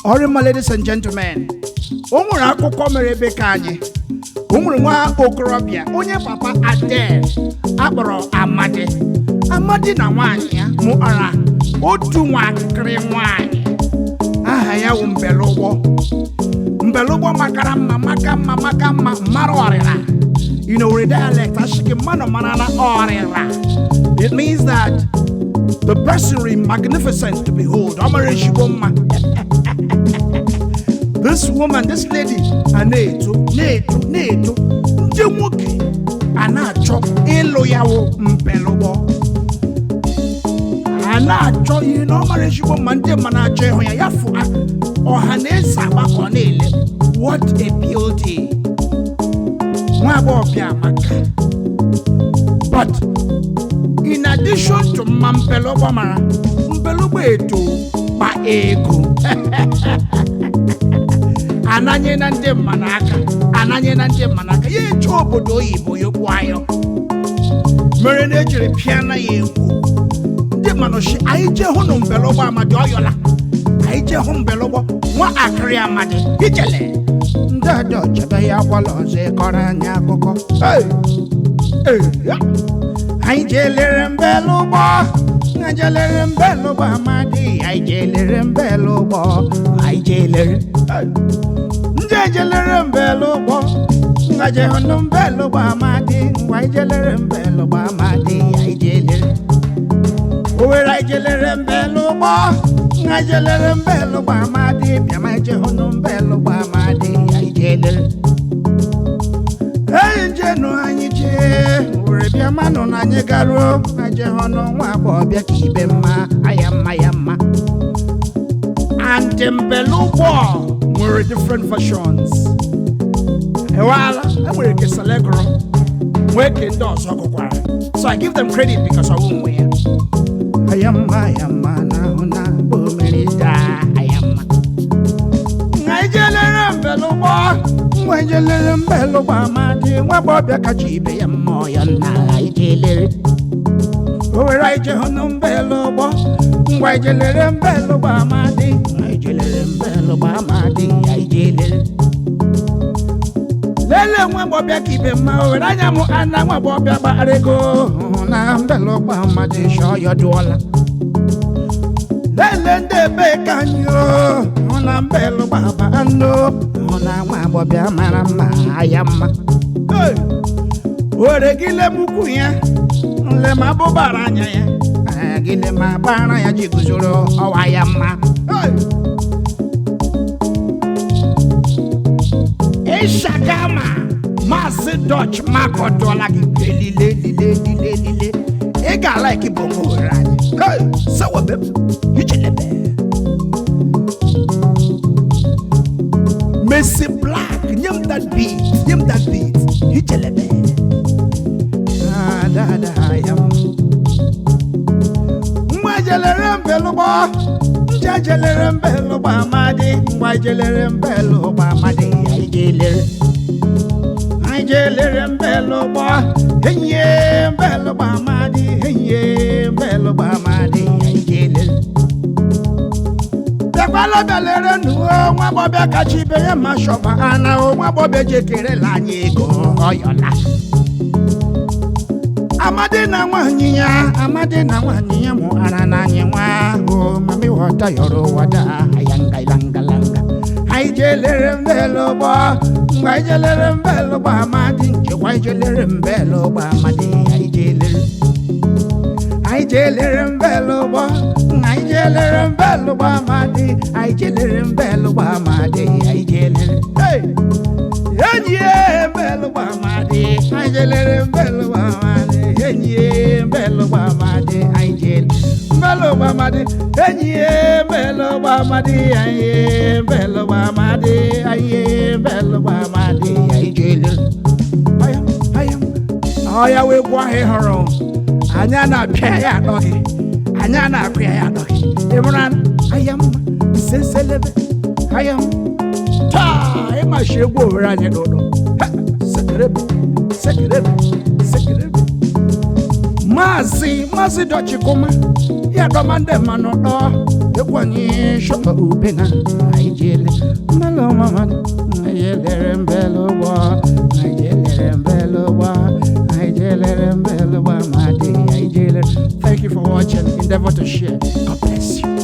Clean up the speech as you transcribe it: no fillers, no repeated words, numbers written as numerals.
Ọrịmma, ladies and gentlemen, o nwere akụkọ mere ebe ka anyị. O nwere nwa okorobịa onye papa Adele akpọrọ Amadi. Amadi na nwaanyị ya mụara otu nwakịrị nwaanyị aha ya wụ Mbelụgbọ. Mbelụgbọ makara mma, maka mma, maka mma, mara ọrịra. You know, with dialect, ashiki mmanụ mara na ọrịra. It means that the person is magnificent to behold. Ọ mara ezigbo mma. This woman, this lady, a na-eto, na-eto, na-eto. Ndị nwoke a na-achọ ịlụ ya wụ Mbelụgbọ. A na-achọ ihe na ọ mara ezigbo mma, ndị mma na-achọ ịhụ ya, ya fụ ọha na eze agbakọ na-ele. What a beauty! Nwa agbọghọbịa amaka. But in addition to mma Mbelụgbọ mara, Mbelụgbọ eto kpa ego. Ananye na ndị mma n'aka, ananye na ndị mma n'aka, ya eche obodo oyibo ya okpu ayọ. Mere na ejiri pịa na ya egwu. Ndị mmanụ shi anyị jee hụ na Mbelụgbọ Amadi ọyọla. Anyị jee hụ Mbelụgbọ nwa akịrị Amadi ijele. Ndị ada ọchebe ya akwala ọzọ ịkọrọ anyị akụkọ. Hey! Hey, ya. Anyị jee lere Mbelụgbọ, anyị jee lere Mbelụgbọ Amadi, anyị jee lere Mbelụgbọ, anyị jee lere. Hey! Ndị ejelere Mbelụgbọ, ngaje hụnụ Mbelụgbọ Amadi, ngwa anyị jelere Mbelụgbọ Amadi, anyị jelere. Owere anyị jelere Mbelụgbọ, nga jelere Mbelụgbọ Amadi, bịa ma je hụnụ Mbelụgbọ Amadi, anyị jelere. Eyi njenu anyị jee, were bịa manụ na anyị garuo, aje hụnụ nwa agbọghọbịa ka ibe mma, aya mma ya mma. And Mbelụgbọ nwere different versions. Ewala, e nwere nke Selegro, nwee ke ndị ọzọ gụkwara. So I give them credit because ọ nwe ya. Ayamma, ayamma, na ahụ na bụ mmiri daa, ayamma. Anyị jelere Mbelụgbọ, nwa jelere Mbelụgbọ Amadi, nwa agbọghọbịa kacha ibe ya mma ya nna anyị jelere. O were anyị je hụnụ Mbelụgbọ, ngwa anyị jelere Mbelụgbọ Amadi, anyị jelere Mbelụgbọ Amadi, anyị jelere. Lele nwa agbọghọbịa ka ibe mma, o were anya mụ ana nwa agbọghọbịa gbara ego hụ na Mbelụgbọ Amadi shọ ya dụọla. Lele ndị ebe ka anyị o hụ na Mbelụgbọ aba ndụ hụ na nwa agbọghọbịa mara mma aya mma. Hey! Were gị lemukwu ya nlem abụbara anya ya. Ee, gị lem agbara ya ji guzoro ọwa ya mma. Hey! Ịshagama Maazị Dutch makọdụọla gị elile lile lile lile. Ị ga-alaiki bongo were anyị. Hey! Sawebe ichelebe. Messi Black, nye m that beat, nye m that beat, ichelebe. Ah, da, da, ya m. Nwa jelere Mbelụgbọ, nje jelere Mbelụgbọ Amadi, ngwa jelere Mbelụgbọ Amadi, anyị jelere. Anyị jelere Mbelụgbọ, enyi Mbelụgbọ Amadi, enyi Mbelụgbọ Amadi, anyị jelere. Bịakwala bịalere nuo nwa agbọbịa kacha ibe ya ma shọba ana o nwa agbọbịa jekerela anyị ego ọyọla. Amadi na nwaanyị ya, Amadi na nwaanyị ya mụara na anyị nwa ahụ mami wọta yọrọ wada aya nga langa langa. Anyị jelere Mbelụgbọ, mgbe anyị jelere Mbelụgbọ Amadi, njikwa anyị jelere Mbelụgbọ Amadi, anyị jelere. Anyị jelere Mbelụgbọ, anyị jelere Mbelụgbọ Amadi, anyị jelere Mbelụgbọ Amadi, anyị jelere. Hey! Enyi ya Mbelụgbọ Amadi, anyị jelere Mbelụgbọ Amadi, enyi ya Mbelụgbọ Amadi, anyị jelere Mbelụgbọ Amadi, enyi ya Mbelụgbọ Amadi, anyị Mbelụgbọ Amadi, anyị Mbelụgbọ Amadi, anyị jelere. Aya, aya, ọ ya wee egwu ahụ ị hụrụ anyị a na-apịa ya atọ gị, anyị a na-akụ ya ya atọ gị. Ị mụrụ aya mma seselebe aya mma taa ịmachi egwu owere anyị n'ụlọ. Ha, sekerebe sekerebe sekerebe. Maazị Dọchikuma, Ya dọma ndị mmanụ dọ egwu anyị shọpụ ube na anyị jele mbelụ mama, anyị jelere mbelụ ụgbọ, anyị jelere mbelụ ụgbọ, anyị jelere mbelụ ụgbọ ma dị anyị jelere. Thank you for watching. Endeavor to share. God bless you.